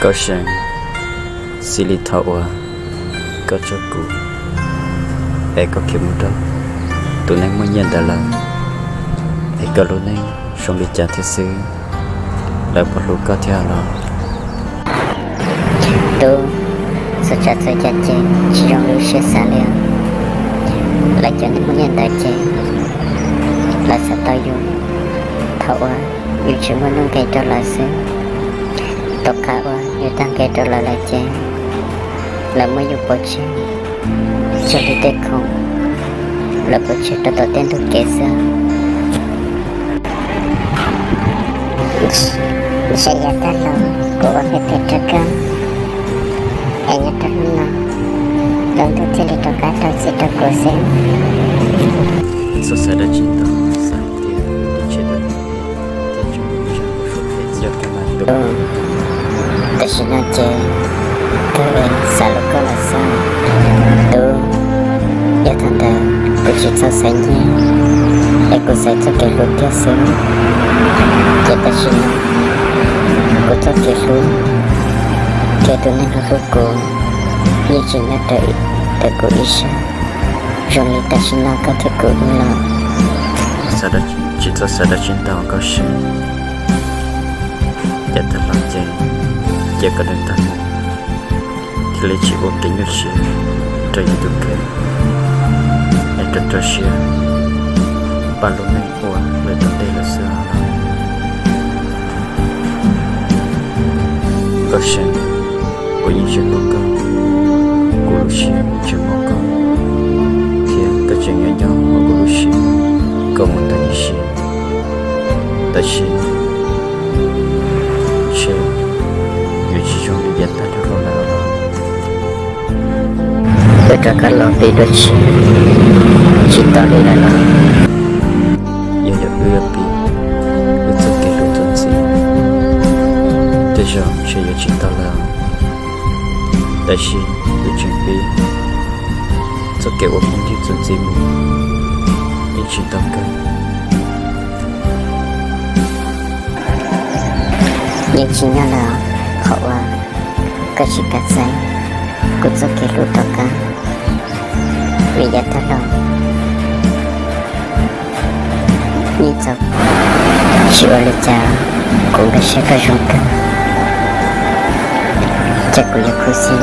Nkauj See, xws li thaum uas koj tso kuv es koj khiav mus nrog tus neeg muaj nyiaj ntawd lawm, es koj lub neej zoo li cas thiab xwb? Lawv puas hlub koj thiab los? Tub, txhua tsav txhua yam ces tsis zoo li siab xav li. Lawv cov neeg muaj nyiaj ntawd ces lawv xav tau yus thaum uas yus tsis muaj nuj nqis rau lawv xwb. Tom qab uas yus tag nqis rau lawv lawm ces lawv muab yus pauv tseg, txog li tej khoom lawv pauv tseg rau tom tej ntug kev xwb. Ntshe yav tag los kuv ua phem phem rau koj, es nyob rau hnub no lub ntuj thiaj li rov qab rau txim rau kuv xwb. Txhob xav dab tsi ntau, xav tias ntshe tam sim no ces kawg xav hlub koj lawm xwb. Tub, yog thaum ntawd kuv tsis txhob xaiv nyiaj, es kuv xaiv txoj kev hlub thiab xwb. Ces tam sim no kuv txoj kev hlub thiab tus neeg hlub hlub kuv yeej tseem nyob raws kuv ib sab, zoo li tam sim no koj thiab kuv wb los. Tsis txhob xav dab tsi ntau Nkauj See, yav tag los ces cia koj dim tag mus, thiaj li tsis ua kev nyuaj siab rau yus tus kheej, es rau rau siab npaj lub neej ua lawm tom ntej lawm xwb. Nkauj See, kuv yeej tsis hlub koj, kuv lub siab tseem muaj koj, thiab koj tseem nyob nyob hauv kuv lub siab kom mus tag ib sim. Tab sis ntshe yuav tsis zoo li yav tag dhau los lawm. Wb rov qab los pib dua tshiab tsis tau li lawm los? Yog yog wb yuav pib wb txoj kev hlub txuas ntxiv, tej zaum ntshe yuav tsis tau lawm. Tab sis wb tseem pib txoj kev ua phooj ywg txuas ntxiv mus yeej tsis tau kawg. Yeej tsis nyob lawm, qhov uas koj tsis kam txais kuv txoj kev hlub tom qab, vim yav tag los yeej txaus, tsis ua li cas, kuv nkag siab koj zoo kawg, ces kuv yuav khuv xim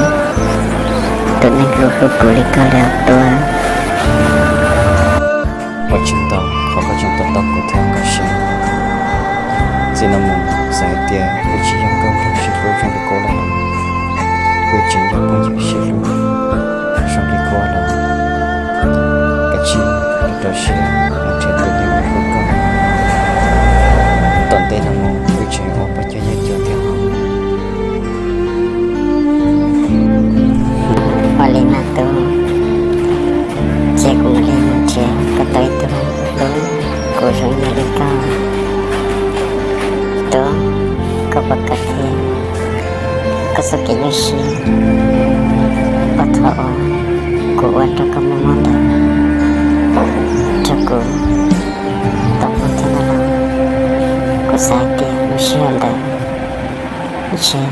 tus neeg hlub hlub kuv li koj li os Tub. Ua tsaug ntau qhov koj tseem tos tau kuv thiab Nkauj See. Txij no mus xav hais tias wb tsis yog nkauj nraug sib hlub zoo li qub lawm los, wb tseem yog phooj ywg sib hlub zoo li qub lawm. Kav tsij rau siab mus nrhiav tus neeg uas hlub koj. Tom ntej no mus wb tseem ua pab cuab yawg cuab thiab os. Ua li mas Tub, cia kuv mam li mus nrhiav kom tau ib tug hlub kuv zoo ib yam li koj. Tub, koj puas kam thiab koj txoj kev nyuaj siab uas thaum uas kuv ua rau koj muaj mob ntawd rau kuv tau poob thiab no los? Kuv xav hais tias lub sij hawm ntawd ntshe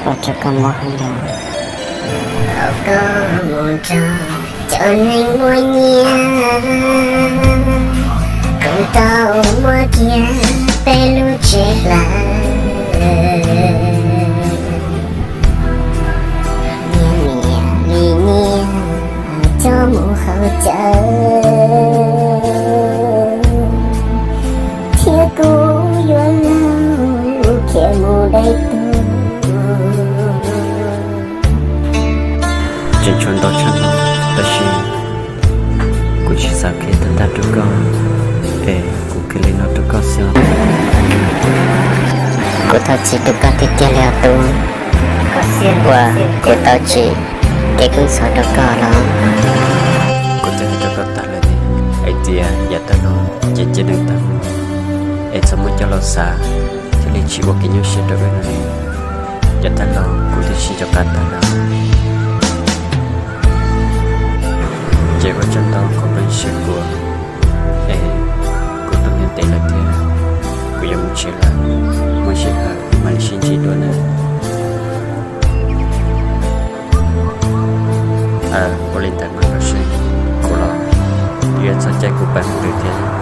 ua rau koj mob heev lawm. Thaum koj mus nrog cov neeg muaj nyiaj, kuv tau muab kiag peb lub tsev hlais. Nyiaj nyiaj li nyiaj coj mus haus cawv, thiab kuv yuav lug khiav mus dai tuag. Tseem tshuav ntau tshaj no, tab sis kuv tsis xav qhia tag nrho rau koj, es kuv qhia li no rau koj xwb. Kuv thov txim rau koj tiag tiag li os Tub, uas kuv tau tsim kev kub ntxhov rau koj los. Kuv twb hais rau koj tag lawm hais tias yav tag los ces cia neeg tag mus, es txhob muab coj los xav, thiaj li tsis ua kev nyuaj siab rau wb no li. Yav tag los kuv twb sib nco qab tag lawm, ces ua tsaug ntau qhov koj siab kuv, es kuv tuaj ntev lawm thiab, kuv yuav mus tsev lawm, muaj sij hawm mam li sib ntsib dua nawb. Ua li ntawd mas los seb kuv los yuav txog caij kuv pais mus lawm thiab.